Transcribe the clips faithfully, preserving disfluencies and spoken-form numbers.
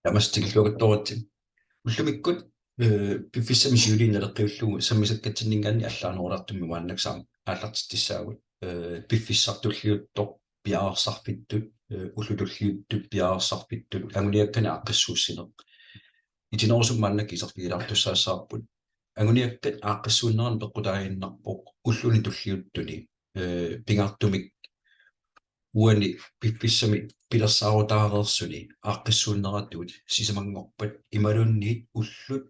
Tamassi tikilluaqqusaavusi. Ullumikkut, eh, piffissami siuliini naleqqiullugu sammisakkatsinninngaanniit allaanerulaartumik maannakkut aamma aallartitsissaagut. Eh, piffissaq tulliuttoq piareersarfittut, eh, ullut tulliuttut piareersarfittut, anguniakkanik aaqqissuussineq. Itinerusumik maannakkut iserfigilaartussaassavarput. Anguniakkat aaqqissuunneranut peqqutaaginnarpoq ulluni tulliuttuni, eh, pingaartumik uani piffissami pilersaarutaareersuni aaqqissuunneratut sisamanngorpat imaluunniit ullut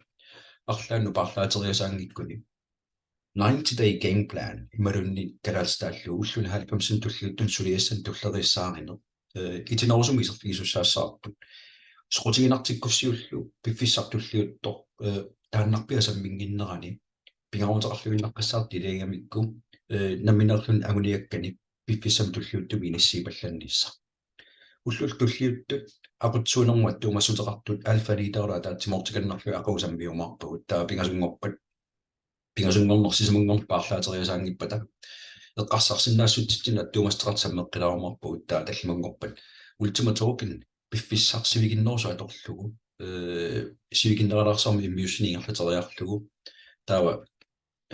arlaannut paarlaateriasaanngikkuni ninety day game plan imaluunniit kalaallisut taallugu ulluni halvfemsini tulliuttuni suliassani tulleriissaarineq, eh, itinerusumik iserfigisussaassavarput. Soqutiginartikkussiullu piffissaq tulliuttoq, eh, taannarpiaq samminnginnerani pingaaruteqarluinnaqqissaartoq ilagigamikku, eh, nammineerluni anguniakkanik piffissami tulliuttumi inissiipallannissaq. Ullut tulliuttut aqutsisuunermut attuumassuteqartut alfa leaderit ataatsimoortikannarlugit aqagu sammiumaarpagut, taava pingasunngorpat, pingasunngorneq sisamanngorneq paarlaateriasaanngippata eqqarsarsinnaassutsitsinnut attuumassuteqartut sammeqqilaarumaarpagut, taava tallimanngorpat Ultima Token piffissaq sivikinnerusoq atorlugu, eh, sivikinneralaarsuarmik immiussineq ingerlateriarlugu, taava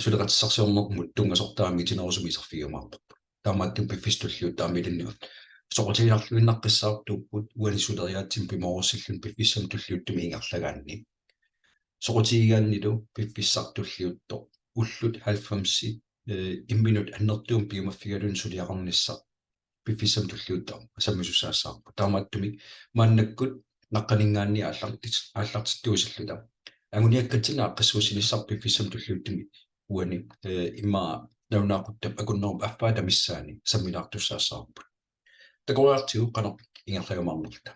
suleqatissarsiornermut tunngasortaa aamma itinerusumik iserfigiumaarparput. Taamaattumik piffissaq tulliuttoq aamma ilinniut soqutiginarluinnaqqissaartuupput uani suleriaatsimi pimoorussilluni piffissami tulliuttumi ingerlagaanni. Soqutigigaannilu piffissaq tulliuttoq ullut halvfemsit, eh, imminut annertuumik piumaffigaluni suliaqarnissaq piffissami tulliuttumi sammisussaassavarput. Taamaattumik maannakkut naqqaninngaanniit aallartit-, aallartittuusilluta anguniakkatsinnik aaqqissuussinissaq piffissami tulliuttumi uani, eh, immaqa nalunaaquttap akunnerup affaata missaani sammilaartussaassavarput. Takoriartigu qanoq ingerlajumaarnerluta.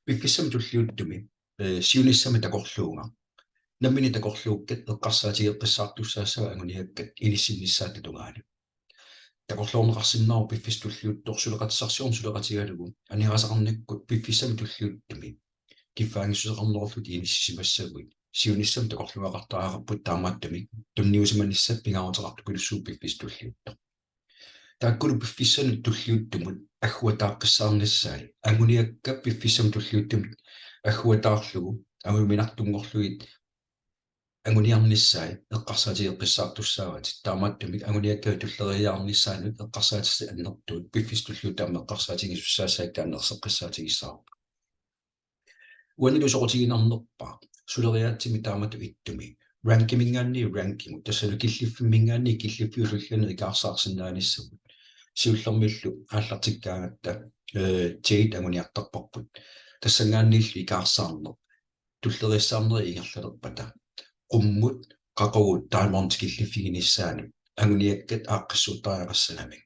Piffissami tulliuttumi, eh, siunissami takorluugaq. Nammineq takorluukkat eqqarsaatigeqqissaartussaassavaat anguniakkat inissinnissaata tungaanut. Takorloorneqarsinnaavoq piffissaq tulliuttoq suleqatissarsiorneq suleqatigalugu aningaasaqarnikkut piffissami tulliuttumi kiffaanngissuseqarnerullutit inissisimassaguit. Siunissami takorluugaqartariaqarputit, taamaattumik tunniusimanissat pingaaruteqartupilussuupput piffissaq tulliuttoq. Taakkulu piffissanut tulliuttumut agguataaqqissaarnissaat anguniakkat piffissami tulliuttumi agguataarlugu anguminartunngorlugit anguniarnissaat eqqarsaatigeqqissaartussaavatit. Taamaattumik anguniakkat tulleriiaarnissaannut eqqarsaatissat annertuut piffissaq tulliuttoq aamma eqqarsaatigisussaassavat, taanna erseqqissaatigissavarput. Uanilu soqutiginarnerpaaq suleriaatsimi taamatut ittumi rankiminngaanniit rankimut, tassalu killiffimminngaanniit killiffiup sullianut ikaarsaarsinnaanissamut. Siullermillu aallartikkaangatta, eh, Jade anguniartarparput. Tassanngaanniillu ikaarsaarneq tulleriissaarnerit ingerlalerpata qummut qaqugu Diamond killiffiginissaanut anguniakkat aaqqissuuttariaqassagamik.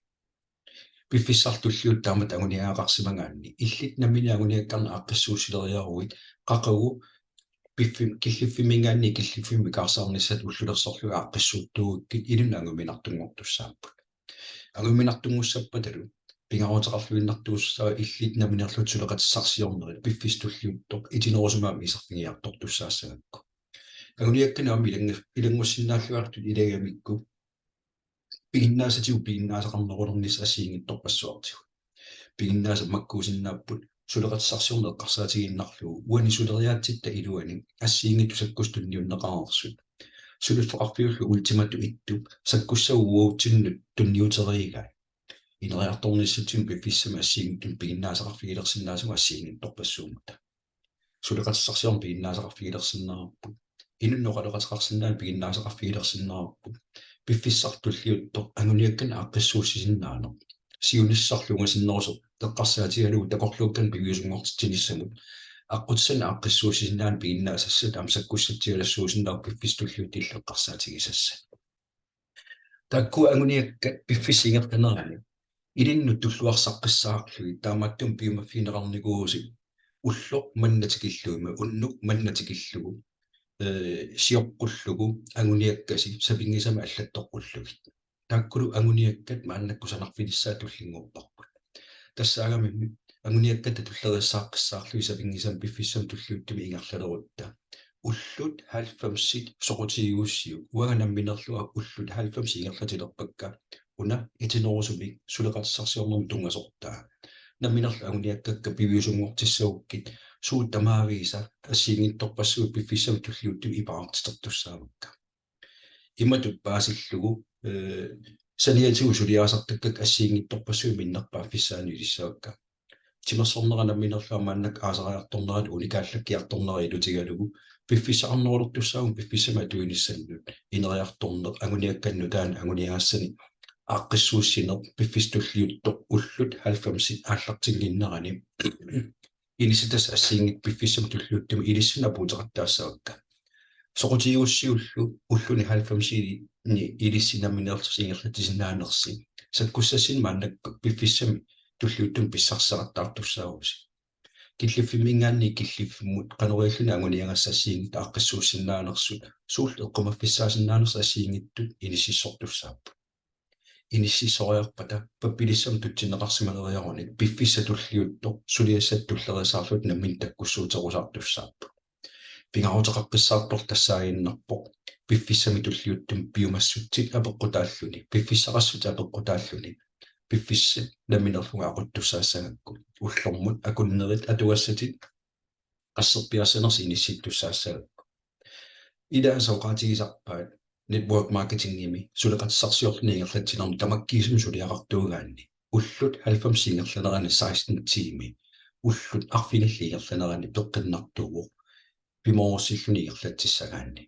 Piffissaq tulliuttoq taamatut anguniagaqarsimagaanni illit nammineq anguniakkarneq aaqqissuussileriaruit qaqugu piffim-, killiffimminngaanniit killiffimmut ikaarsaarnissat ullulersorlugit aaqqissuuttuugukkit ilinnut anguminartunngortussaapput. Anguminartunngussappatalu pingaaruteqarluinnartuussaaq illit nammineerlutit suleqatissarsiornerit piffissaq tulliuttoq itinerusumik aamma iserfigiartortussaassagakku. Anguniakkanik aamma ilanngu-, ilanngussinnaalluartut ilagigamikku piginnaasatigut piginnaasaqarnerulernissaq assigiinngitsorpassuartigut. Piginnaasat makkuusinnaapput suleqatissarsiorneq eqqarsaatigiinnarlugu uani suleriaatsitta iluani assigiinngitsut sakkussat tunniunneqareersut. Suliffeqarfiullu Ultimatut ittup sakkussagut uagutsinnut tunniuteriigai. Ineriartornissatsinnut piffissami assigiinngitsunik piginnaasaqarfigilersinnaasagut assigiinngitsorpassuummata. Suleqatissarsiorneq piginnaasaqarfigilersinnaavarput. Inunnut oqaloqateqarsinnaanera piginnaasaqarfigilersinnaavarput. Piffissaq tulliuttoq anguniakkanik aaqqissuussisinnaaneq siunissarlu ungasinnerusoq eqqarsaatigalugu takorluukkanik piviusunngortitsinissamut aqqutissanik aaqqissuussisinnaaneq piginnaasassat aamma sakkussatsialassuusinnaavoq piffissaq tulliuttoq illit eqqarsaatigisassat. Taakku anguniakkat piffissap ingerlanerani ilinnut tulluarsaqqissaarlugit taamaattumik piumaffigineqarnikuuvusi ulloq manna tikillugu, unnuk manna tikillugu, eh, sioqqullugu anguniakkasi sapinngisamik allattoqqullugit. Taakkulu anguniakkat maannakkut sanarfilissaat tullinnguupparput. Tassaagami anguniakkatta tulleriissaaqqissaarlugit sapinngisamik piffissami tulliuttumi ingerlalerutta ullut halvfemsit soqutigigussiuk uanga nammineerlunga ullut halvfemsit ingerlatilerpakka una itinerusumik suleqatissarsiornermut tunngasortaa. Nammineerlutit anguniakkakka piviusunngortissagukkit suut tamaviisa assigiinngitsorpassuit piffissami tulliuttumi ipaartitertussaavakka. Imatut paasillugu, eh, saniatigut suliarisartakkakka assigiinngitsorpassuit minnerpaaffissaanut ilissavakka. Timersornera namminerlu maannakkut aasariartornerani unikaallakkiartornera ilutigalugu piffissaqarnerulertussaavugut piffissami atuinissannut ineriartorneq anguniakkanut taanna anguniagassani aaqqissuussineq piffissami tulliuttumi ullut halvfemsit aallartinnginnerani inissitassat assigiinngitsut piffissami tulliuttumi ilissinnut apuuteqattaassavakka. Soqutigigussiullu ulluni halvfemsini ilissi nammineerlusi ingerlatsisinnaanersi sakkussassinnut maannakkut piffissami tulliuttumi pissarsisaqattaartussaavusi. Killiffimminngaanniit killiffimmut qanoq ililluni anguniagassat assigiinngitsut aaqqissuussinnaanersut, suullu eqqumaffissaasinnaanersut assigiinngitsut inississortussaapput. Inississoriarpata pappilissamut tutsinneqarsimaleriarunik piffissaq tulliuttoq suliassat tulleriiaarlutik nammineq takkussuuterusaartussaapput. Pingaaruteqaqqissaartoq tassaaginnarpoq piffissami tulliuttumi piumassutsit apeqqutaalluni, piffissaqassutsit apeqqutaalluni, piffissaq nammineerlunga aquttussaassagakku, ullormut akunnerit atugassatit qasserpiaassanersut inissittussaassagakku. Ilaasa oqaatigisarpaat network marketingimi suleqatissarsiorluni ingerlatsinermi tamakkiisumik suliaqartuugaanni ullut halvfems ingerlanerani seksten tiimi, ullut arfinillit ingerlanerani peqqinnartuuvoq pimoorussilluni ingerlatsissagaanni.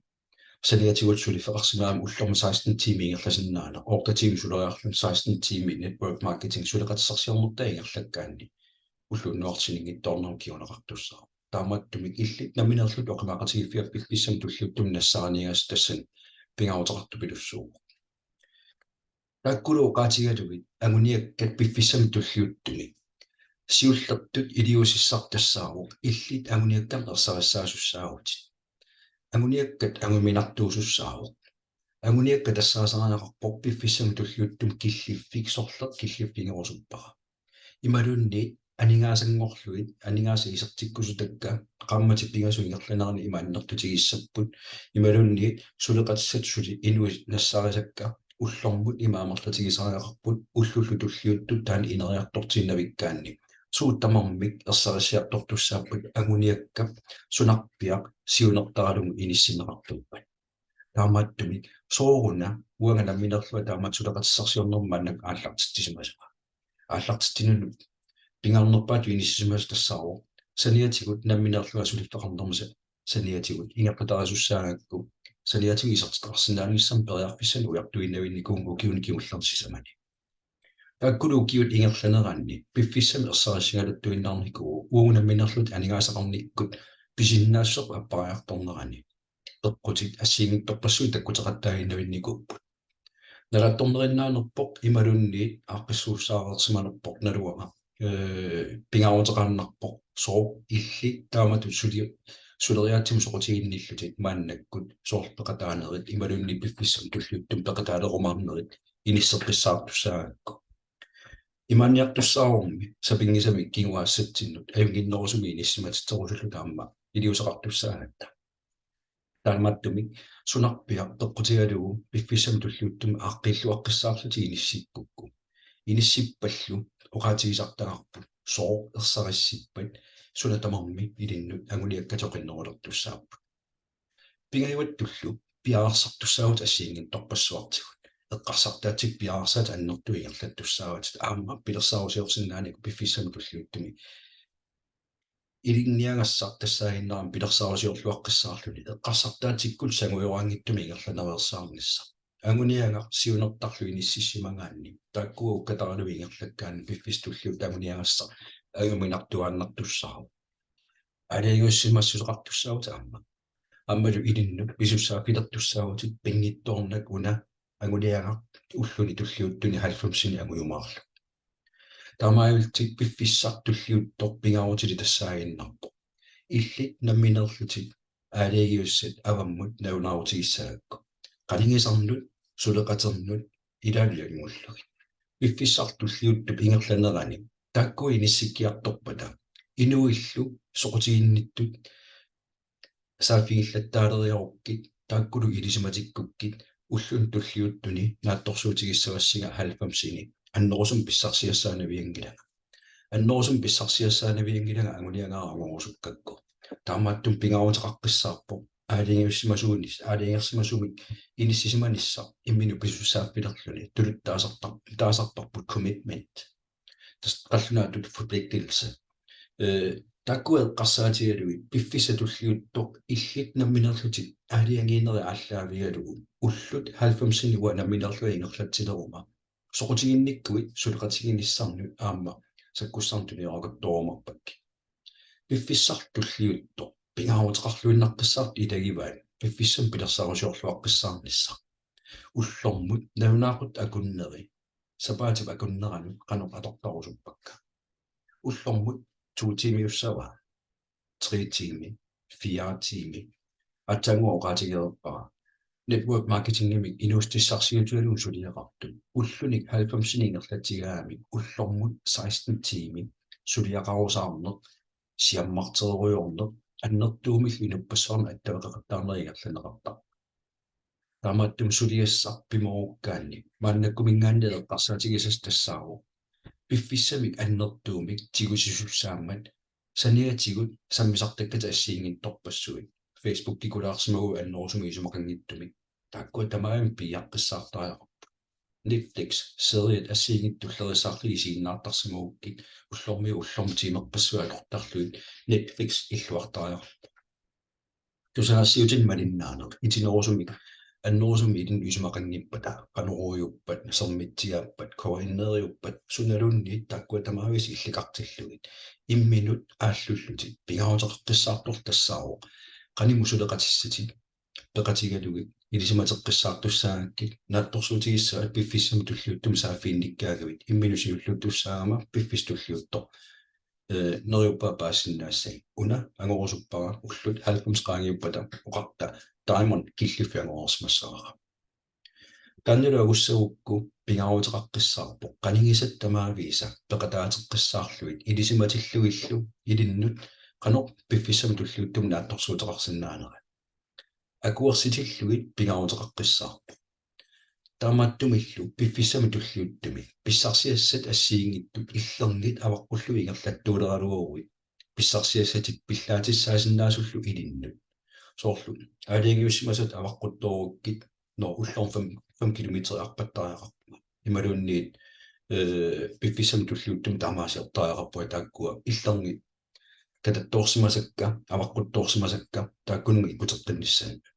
Saniatigut suliffeqarsimagami ullormi seksten tiimi ingerlasinnaaneq, otte tiimi suleriarluni seksten tiimi network marketing suleqatissarsiornertaa ingerlakkaanni ulloq unnuarsininngitsoornermut kinguneqartussaavoq. Taamaattumik illit nammineerlutit oqimaaqatigiiffiat piffissami tulliuttumi nassaariniagassat tassani pingaaruteqartupilussuuvoq. Taakkulu oqaatigalugit anguniakkat piffissami tulliuttumi siullertut iliuusissaq tassaavoq illit anguniakkamik ersarissaasussaagavit. Anguniakkat anguminartuusussaavoq. Anguniakkat tassaasariaqarpoq piffissami tulliuttumi killiffik sorleq killiffigerusuppara. Imaluunniit aningaasanngorlugit aningaasat isertikkusutakka qaammatit pingasut ingerlaneranni ima annertutigissapput. Imaluunniit suleqatissat suli inuit nassaarisakka ullormut ima amerlatigisariaqarput ullullu tulliuttut taanna ineriartortinnavikkaanni suut tamarmik ersarissiartortussaapput anguniakkat sunarpiaq siunertaralugu inissinneqartuuppat. Taamaattumik sooruna uanga nammineerlunga taamatut suleqatissarsiornermut maannakkut aallartitsisimasua. Aallartitsinut pingaarnerpaatut inissisimasoq tassaavoq saniatigut nammineerlunga suliffeqarnermut saniatigut ingerlatarisussaagakku saniatigut isertitaqarsinnaanissannut periarfissanik ujartuinnavinnikuuvoq ukiuni kingullerni sisamani. Taakkulu ukiut ingerlaneranni piffissami ersarissigaluttuinnarnikuuvoq uagut nammineerluta aningaasaqarnikkut pisinnaassuseq appariartornerani peqqutit assigiinngitsorpassuit takkuteqattaaginnavinnikuupput. Nalaatsornerinnaanerpoq imaluunniit aaqqissuussaareersimanerpoq naluara. Eh, pingaaruteqaannarpoq sooq illit taamatut suli-, suleriaatsimut soqutiginnillutit maannakkut soorlu peqataanerit imaluunniit piffissami tulliuttumi peqataalerumaarnerit inisseqqissaartussaagakku. Imaanniartussaavormi sapinngisamik kinguaassatsinnut ajunnginnerusumik inissimatitserusulluta aamma iliuuseqartussaagatta. Taamaattumik sunarpiaq peqqutigalugu piffissami tulliuttumi aaqqiilluaqqissaarlutit inissikkukku. Inissippallu oqaatigisartagarput sooq ersarissippat suna tamarmi ilinnut anguniakkat oqinnerulertussaapput. Pingajuattullu piareersartussaavutit assigiinngitsorpassuartigut. Eqqarsartaatsikkut piareersaatit annertuut ingerlattussaavatit aamma pilersaarusiorsinnaanikuupput piffissami tulliuttumi ilinniagassaq tassaaginnarami pilersaarusiorluaqqissaarluni eqqarsartaatsikkut sangujoraanngitsumik ingerlanereersaarnissaq. Anguniagaq siunertarlu inississimagaanni taakkua ukkataralugu ingerlakkaanni piffissami tulliuttumi anguniagassaq anguminartuaannartussaavoq. Aalajangiussimassuseqartussaavutit aamma. Aammalu ilinnut pisussaaffigilertussaavutit aamma pinngitsoornak una anguniagaq ulluni tulliuttuni halvfemsini angujumaarlugu. Taamaalillutit piffissaq tulliuttoq pingaarutilik tassaaginnarpoq. Illit nammineerlutit aalajangiussat avammut nalunaarutigissagakku. Qanigisarnut, suleqaternut, ilaanni ilanngullugit. Piffissaq tulliuttoq ingerlanerani taakku inissikkiartorpata inuillu soqutiginnittut saaffigillattaaleriarukkit taakkulu ilisimatikkukku ulluni tulliuttuni naatsorsuutigissavassinga halvfemsini annerusumik pissarsiassaanavianngilanga. Annerusumik pissarsiassaanavianngilanga anguniagara angorusukkakku. Taamaattumik pingaaruteqaqqissaarpoq aalajangiussimasunit, aalajangersimasumik inissisimanissaq imminut pisussaaffilerluni tuluttut taasartar-, taasarparput commitment. Tassa qallunaatut forpligtelse. Øh, taakku eqqarsaatigalugit piffissaq tulliuttoq illit nammineerlutit aalajangiinerit aallaavigalugu ullut halvfemsinik uanga nammineerlunga ingerlatsileruma soqutiginnikkuit suleqatiginissannut aamma sakkussanut tuniorakuttoorumaarpakkit. Piffissaq tulliuttoq pingaaruteqarluinnaqqissaartoq ilagivaat piffissami pilersaarusiorluaqqissaarnissaq. Ullormut nalunaaquttap akunneri sapaatip akunneranut qanoq atortarusuppakka? Ullormut to tiimiussavaa, tre tiimi, fire tiimi. Aatsaannguaq oqaatigereerpara network marketingimik inuussutissarsiutigalugu suliaqartut ullunik halvfemsinik ingerlatsigaangamik ullormut seksten tiimi suliaqarusaarneq, siammarterujoorneq, annertuumillu inuppassuarnut attaveqaqattaarneq ingerlanneqartarpoq. Taamaattumik suliassaq pimoorukkaanni maannakkuminngaanniit eqqarsaatigisassat tassaavoq piffissamik annertuumik tigusisussaammat saniatigut sammisartakkatit assigiinngitsorpassuit. Facebookikulaarsimaguit annerusumik isumaqanngitsumik. Taakkua tamarmik piiaqqissaartariaqarput. Netflix seriet assigiinngitsut tulleriissaarlugit isiginnaartarsimagukkit ullormiit ullormut tiimerpassuit atortarlugit Netflix illuartariaqarpoq. Tusagassiuutinut malinnaaneq itinerusumik annerusumik ilinnut isumaqanngippata, Qanoruujuppat, Sermitsiaappat, K N R-iuppat, sunaluunniit taakkua tamaavisa illikartillugit imminut aallullutit pingaaruteqaqqissaartoq tassaavoq qanimut suleqatissatit peqatigalugit ilisimateqqissaartussaagakkit naatsorsuutigissavat piffissami tulliuttumi saaffiginnikkaagavit imminut siulliuttussaagama piffissaq tulliuttoq, øh, neriuppunga paasisinnaassagiga. Una angorusuppara ullut halvfems qaangiuppata oqarta Diamond killiffik angoreersimassavara. Taannalu angussagukku pingaaruteqaqqissaarpoq qanigisat tamaavisa peqataateqqissaarlugit ilisimatillugillu ilinnut qanoq piffissami tulliuttumi naatsorsuuteqarsinnaanera. Akuersitillugit pingaaruteqaqqissaarpoq. Taamaattumillu piffissami tulliuttumi pissarsiassat assigiinngitsut illernit avaqqullugit ingerlattuuleraluaruit pissarsiassatit pillaatissaasinnaasullugit ilinnut. Soorlu aalajangiussimasat avaqquttorukkit, nå, ullormut fem, fem kilometer arpattariaqarpunga. Imaluunniit, øh, piffissami tulliuttumi taamaasiortariaqarpunga taakkua illernit katattoorsimasakka, avaqquttoorsimasakka taakkununnga ikkuteqqinnissaannut.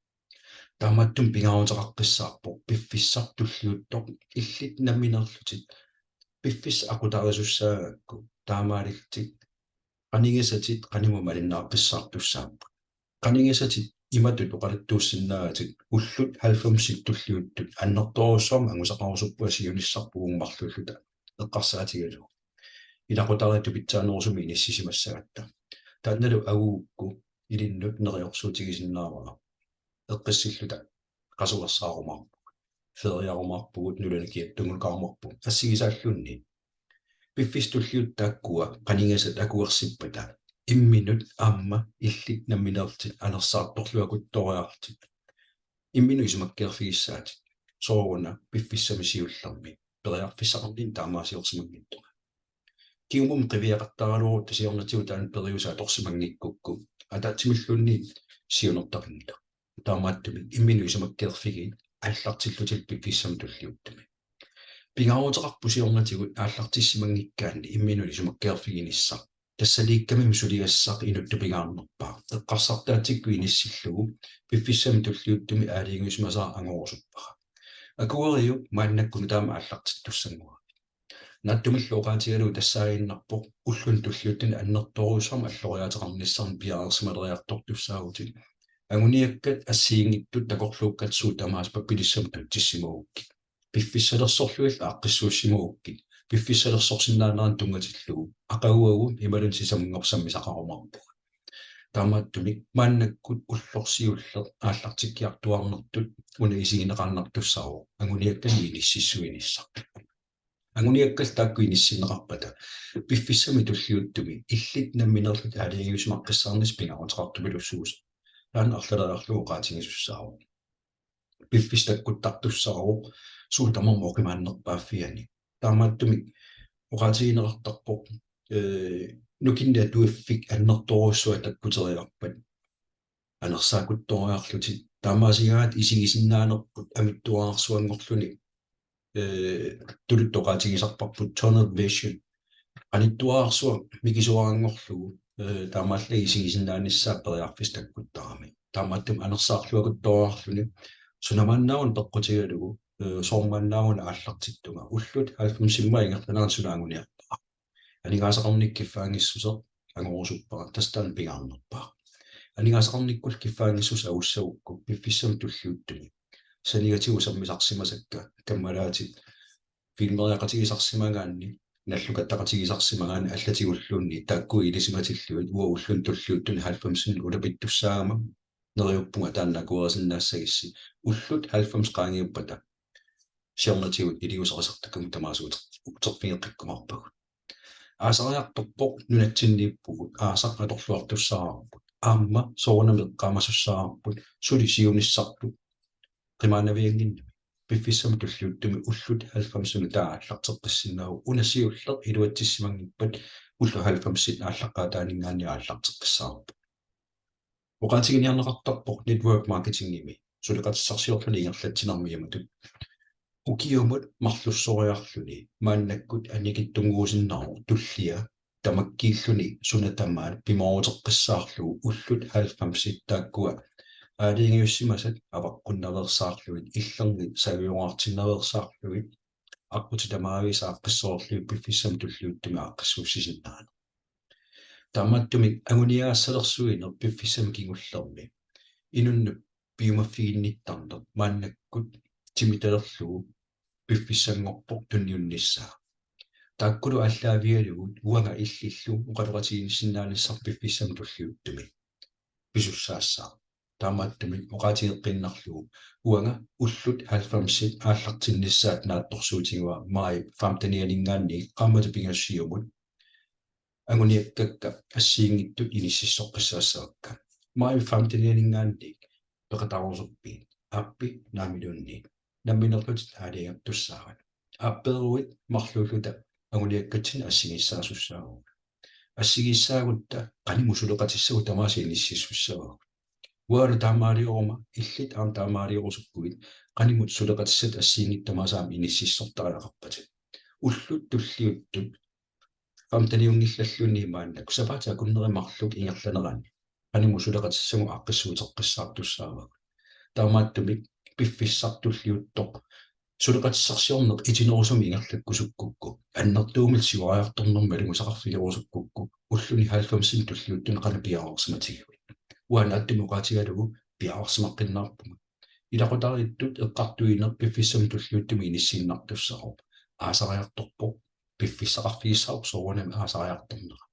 Taamaattumik pingaaruteqaqqissaarpoq piffissaq tulliuttoq illit nammineerlutit piffissaq aqutarisussaagakku taamaalillutit qanigisatit qanimut malinnaaqqissaartussaapput. Qanigisatit imatut oqaluttuussinnaavatit ullut halvfemsit tulliuttut annertoorujussuarmik angusaqarusuppunga siunissarput uuma marluulluta eqqarsaatigalugu. Ilaqutariit tupitsaanerusumik inissisimassagatta. Taannalu angugukku ilinnut neriorsuutigisinnaavara. Eqqissilluta qasuersaarumaarpugut, feriarumaarpugut, nunani kiattungulukaarumaarpugut assigisaallunni. Piffissaq tulliuttoq taakkua qanigisat akuersippata imminut aamma illit nammineerlutit anersaartorluakuttoriarlutit imminut isumakkeerfigissaatit. Sooruna piffissami siullermi periarfissaqarninni taamaasiorsimanngitsunga. Kingumut qiviaqattaaraluarutta siornatigut taanna periuseq atorsimanngikkukku ataatsimilluunniit siunertaqanngilaq. Taamaattumik imminut isumakkeerfigiit aallartillutit piffissami tulliuttumi. Pingaaruteqarpoq siornatigut aallartissimanngikkaanni imminut isumakkeerfiginissaq. Tassaliikkamimmi suliassaq inuttut pingaarnerpaaq. Eqqarsartaatsikkut inissillugu piffissami tulliuttumi aalajangiussimasara angorusuppara. Akueriuk maannakkut taama aallartittussanngua. Naatsumillu oqaatigalugu tassaaginnarpoq ulluni tulliuttuni annertoorujussuarmik alloriaateqarnissannik piareersimaleriartortussaavutit. Anguniakkat assigiinngitsut takorluukkat suut tamaasa pappilissamut tutsissimagukkit. Piffissalersorlugit aaqqissuussimagukkit. Piffissalersorsinnaaneranut tunngatillugu. Aqaguagu imaluunniit sisamanngorpat sammisaqarumaarpugut. Taamaattumik maannakkut ullorsiulleq aallartikkiartuaarnertut una isigineqarnartussaavoq anguniakkanut inississuinissaq. Anguniakkallu taakku inissinneqarpata piffissami tulliuttumi illit nammineerlutit aalajangiussimaqqissaarnissaq pingaaruteqartupilussuusoq. Taanna arlaleriarlugu oqaatigisussaavoq. Piffissaq takkuttartussaavoq suut tamarmik oqimaannerpaaffianni. Taamaattumik oqaatigineqartarpoq eh, nukinnik atuiffik annertoorujussuaq takkuteriarpat anersaakuttoriarlutit, taamaasigaangatta isigisinnaanerput amittuararsuanngorluni, eh, tuluttut oqaatigisarparput tunnel vision. Qanittuararsuaq mikisuaranngorlugu, eh, taamaallaat isigisinnaanissaa periarfissaq takkuttarami. Taamaattumik anersaarluakuttoriarluni suna maannaana peqqutigalugu, eh, soorlu maannaana aallartittunga, ullut halvfemsimma ingerlanerani suna anguniarpara. Aningaasaqarnikkut kiffaanngissuseq angorusuppara, tassa taanna pingaarnerpaaq. Aningaasaqarnikkullu kiffaanngissuseq agussagukku piffissami tulliuttumi saniatigut sammisarsimasakka, kammalaatit filmeriaqatigisarsimagaanni, nallukattaqatigisarsimagaanni allatigulluunniit, taakku ilisimatillugit uanga ulluni tulliuttuni halvfemsinik ulapittussaagama neriuppunga taanna akuerisinnaassagissi. Ullut halvfems qaangiuppata siornatigut iliuuserisartakkagut tamaasa uter-, uterfigeqqikkumaarpagut. Aasariartorpoq, nunatsinniippugut, aasaq atorluartussaavarput, aamma soorunami eqqaamasussaavarput suli siunissarput qimaanaviannginnami. Piffissami tulliuttumi ullut halvfemsinik taava aallarteqqissinnaavoq. Una siulleq iluatsissimanngippat ullut halvfemsit aallaqqaataaninngaanniit aallarteqqissaarpoq. Oqaatiginiarneqartarpoq network marketingimi suleqatissarsiorluni ingerlatsinermi imatut: Ukiumut marlussoriarluni maannakkut annikitsunnguusinnaavoq tullia tamakkiilluni suna tamaat pimooruteqqissaarlugu ullut halvfemsit taakkua aalajangiussimasat avaqqunnaveersaarlugit, illernit saviuaartinnaveersaarlugit, aqqutit tamaaviisa aaqqissoorlugit piffissami tulliuttumi aaqqissuussisinnaaneq. Taamaattumik anguniagassalersuineq piffissami kingullermi inunnut piumaffiginnittarneq maannakkut timitalerlugu piffissanngorpoq tunniunnissaa. Taakkulu aallaavigalugit uanga illillu oqaloqatigiinnarsinnaanissaq piffissami tulliuttumi pisussaassaaq. Taamaattumik oqaatigeqqiinnarlugu uanga ullut halvfemsit aallartinnissaat naatsorsuutigivara maj femtenianinngaanniit qaammatip pingasut siumut anguniakkakka assigiinngitsut inississoqqissaassavakka. Maj femtenianinngaanniit peqataarusuppit? Aappi naamiluunniit namminerlutit aalajangertussaavat. Aappeeruit marluulluta anguniakkatsinnik assigiissaasussaavagut. Assigiissaagutta qanimut suleqatissagut tamaasa inississussavagut. Uangalu taamaalioruma, illit aamma taamaaliorusukkuvit, qanimut suleqatissat assigiinngitsut tamaasa aamma inississortariaqarpatit. Ullut tulliuttut femteniunngillalluunniit maannakkut sapaatit akunneri marluk ingerlaneranni qanimut suleqatissagut aaqqissuuteqqissaartussaavagut. Taamaattumik piffissaq tulliuttoq suleqatissarsiorneq itinerusumik ingerlakkusukkukku, annertuumik siuariartornermik malugisaqarfigerusukkukku, ulluni halvfemsini tulliuttuni qanoq piareersimatigivit? Uanga naatsumik oqaatigalugu piareersimaqqinnaarpunga. Ilaqutariittut eqqartuineq piffissami tulliuttumi inissiinnartussaavoq. Aasariartorpoq, piffissaqarfigissavarput soorunami aasariartornera.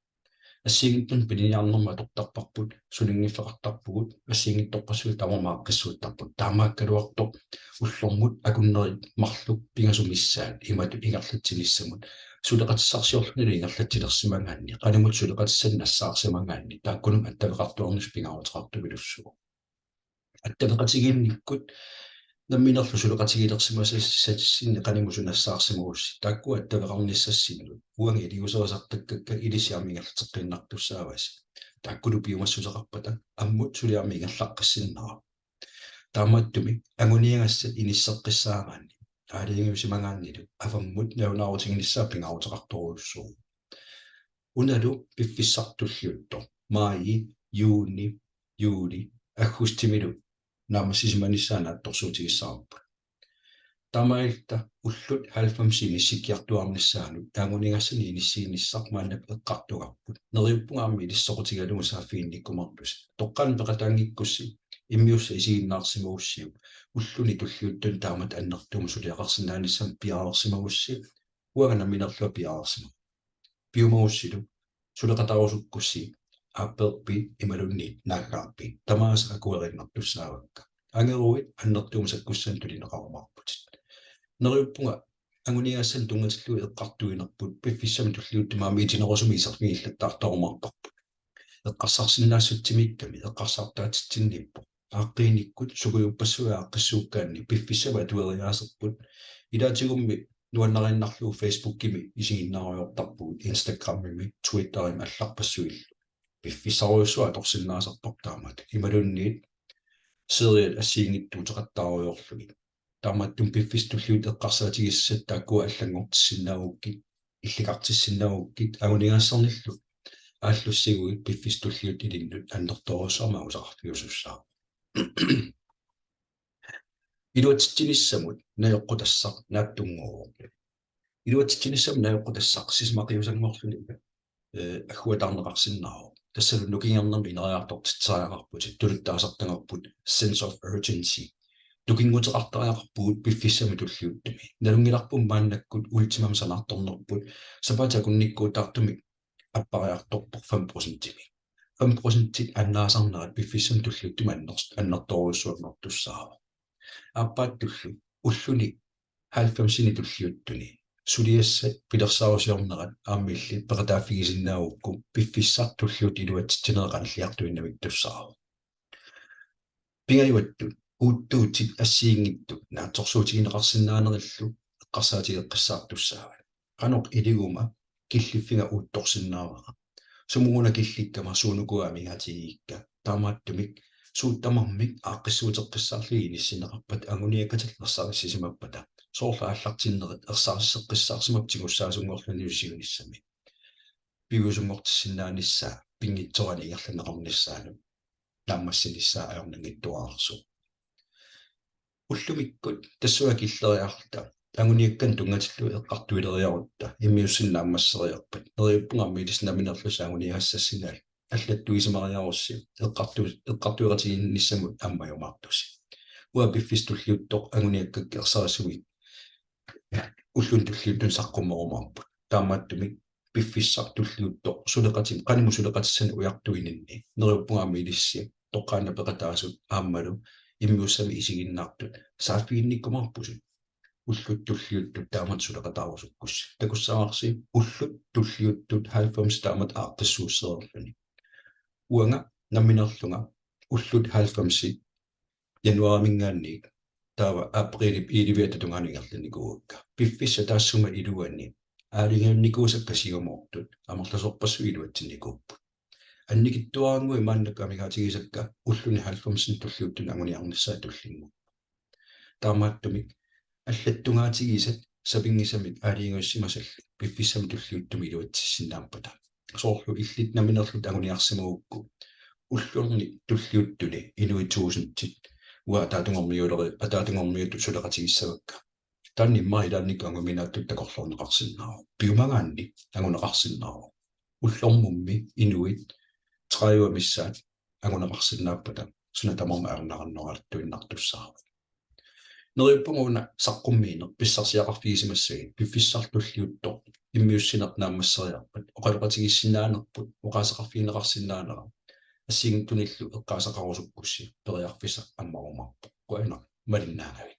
Assigiinngitsunik piliniarnermut atortarparput, sullingiffeqartarpugut, assigiinngitsorpassuit tamarmik aaqqissuuttarput. Taamaakkaluartoq ullormut akunnerit marluk pingasut missaat imatut ingerlatsinissamut, suleqatissarsiorlunilu ingerlatsilersimagaanni, qanimut suleqatissanik nassaarsimagaanni, taakkununnga attaveqartuarnissaq pingaaruteqartupilussuuvoq. Attaveqatigiinnikkut namminerlu suleqatigilersimasassinni qanimut suna nassaarsimagussi, taakkua attaveqarnissassinnut uanga iliuuserisartakkakka ilissi aamma ingerlateqqiinnartussaavasi. Taakkulu piumassuseqarpata ammut suli aamma ingerlaqqissinnaavoq. Taamaattumik anguniagassat inisseqqissaagaanni aalajangiusimagaannilu avammut nalunaarutiginissaa pingaaruteqartorujussuuvoq. Unalu piffissaq tulliuttoq maji, juuni, juuli, aggustimilu naammassisimanissaa naatsorsuutigissavarput. Taamaalilluta ullut halvfemsit inissikkiartuaarnissaanut anguniagassanik inissiinissaq maannakkut eqqartugarput. Neriuppunga aamma ilissi soqutigalugu saaffiginnikkumaartusi. Toqqaannaq peqataanngikkussi immiussaq isiginnaarsimagussiuk, ulluni tulliuttuni taamatut annertuumik suliaqarsinnaanissamut piareersimagussi, uanga namminerlunga piareersimavoq. Piumagussilu suleqataarusukkussi aappeerpit imaluunniit naaggaarpit, tamaasa akueriinnartussaavakka. Angeruit annertuumik sakkussanik tunineqarumaarputit. Neriuppunga anguniagassanik tunngatillugu eqqartuinerput piffissami tulliuttumi aamma itinerusumik iserfigillattaartarumaarparput. Eqqarsarsinnaassutsimikkamik eqqarsartaatitsinniippoq. Aaqqiinikkut sukujuppassuit aaqqissuukkaanni piffissami atueriaaserput. Ilaatigummi nuannariinnarlugu Facebookimi isiginnaarujoortarpugut, Instagramimi, Twitterimi allarpassuillu. Piffissarujussuaq atorsinnaasarpoq taamatut. Imaluunniit seriat assigiinngitsut uteqattaarujoorlugit. Taamaattumik piffissami tulliuttumi eqqarsaatigisassat taakkua allanngortissinnaagukkit, illikartissinnaagukkit, anguniagassarnillu aallussiguit piffissami tulliuttumi ilinnut annertoorujussuarmik angusaqarfiusussaavoq. Iluatsitsinissamut najoqqutassaq naatsunnguuvoq. Iluatsitsinissamut najoqqutassaq sisamanngorluni, eh, agguataarneqarsinnaavoq. Tassalu nukingernermi ineriartortitsisariaqarputit, tuluttut taasartagarput sense of urgency. Tukinguteqartariaqarpugut piffissami tulliuttumi. Nalunngilarput maannakkut Ultimami sanaartornerput sapaatip akunnikkuutaartumik appariartorpoq fem procentimik. Fem procentit annaasarnerat piffissami tulliuttumi anners-, annertoorujussuanngortussaavoq. Aappaattullu ulluni halvfemsini tulliuttuni suliassat pilersaarusiornerat aamma illit peqataaffigisinnaagukku piffissaq tulliuttoq iluatsitsineq qanilliartuinnavittussaavoq. Pingajuattut uuttuutit assigiinngitsut naatsorsuutigineqarsinnaanerillu eqqarsaatigeqqissaartussaavat. Qanoq iliguma killiffiga uuttorsinnaavara. Sumut una killikkama suunukua amigaatigigikka. Taamaattumik suut tamarmik aaqqissuuteqqissaarlugit inissinneqarpata anguniakkatillu ersarissisimappata. Soorlu aallartinnerit ersariseqqissaarsimappata tigussaasunngorlunilu siunissami. Piviusunngortissinnaanissaa, pinngitsoorani ingerlanneqarnissaanut naammassinissaa ajornanngittuararsuuvoq. Ullumikkut tassunga killeriarluta anguniakkanik tunngatillugu eqqartuileriarutta immiussineq naammasseriarpat, neriuppunga aamma ilissi nammineerlusi anguniagassassinnaallusi allattuisimariarussi eqqartu-, eqqartueqatigiinnissamut ammajumaartusi. Uanga piffissaq tulliuttoq anguniakkakka ersarissumik ulluni tulliuttuni saqqummerumaarput. Taamaattumik piffissaq tulliuttoq suleqatim-, qanimut suleqatissanik ujartuininni neriuppunga aamma ilissi toqqaannaq peqataasut aammalu immiussamik isiginnaartut saaffiginnikkumaarpusut. Ullut tulliuttut taamatut suleqataarusukkussi. Takussavarsi ullut tulliuttut halvfems taamatut aaqqissuussereerluni. Uanga nammineerlunga ullut halvfemsit januaarimiinngaanniit taava apriilip elleve-ata tungaanut ingerlannikuuakka. Piffissap taassuma iluani aalajangiunnikuusakka siumoortut amerlasoorpassuit iluatsinnikuupput. Annikitsuarannguit maannakkut amigaatigisakka ulluni halvfemsini tulliuttuni anguniarnissaat tullinnguuppoq. Taamaattumik allattungaatigisat sapinngisamik aalajangiussimasallu piffissami tulliuttumi iluatsissinnaappata. Soorlu illit nammineerlutit anguniarsimagukku ulluni tulliuttuni inuit tuusintit uanga ataatunngorniuleri-, ataatunngorniutut suleqatigissavakka. Taanna immaqa ilaannikkut anguminaattut takorloorneqarsinnaavoq. Piumagaanni anguneqarsinnaavoq. Ullormummi inuit tredive missaat anguneqarsinnaappata suna tamarmi ajornarunnaartuinnartussaavoq. Neriuppunga una saqqummiineq pissarsiaqarfigisimassagit piffissaq tulliuttoq immiussineq naammasseriarpat oqaloqatigisinnaanerput oqaaseqarfigineqarsinnaanera assigiinngitsunillu eqqaasaqarusukkussi periarfissaq ammarumaarpoq. Qujanaq malinnaagavit.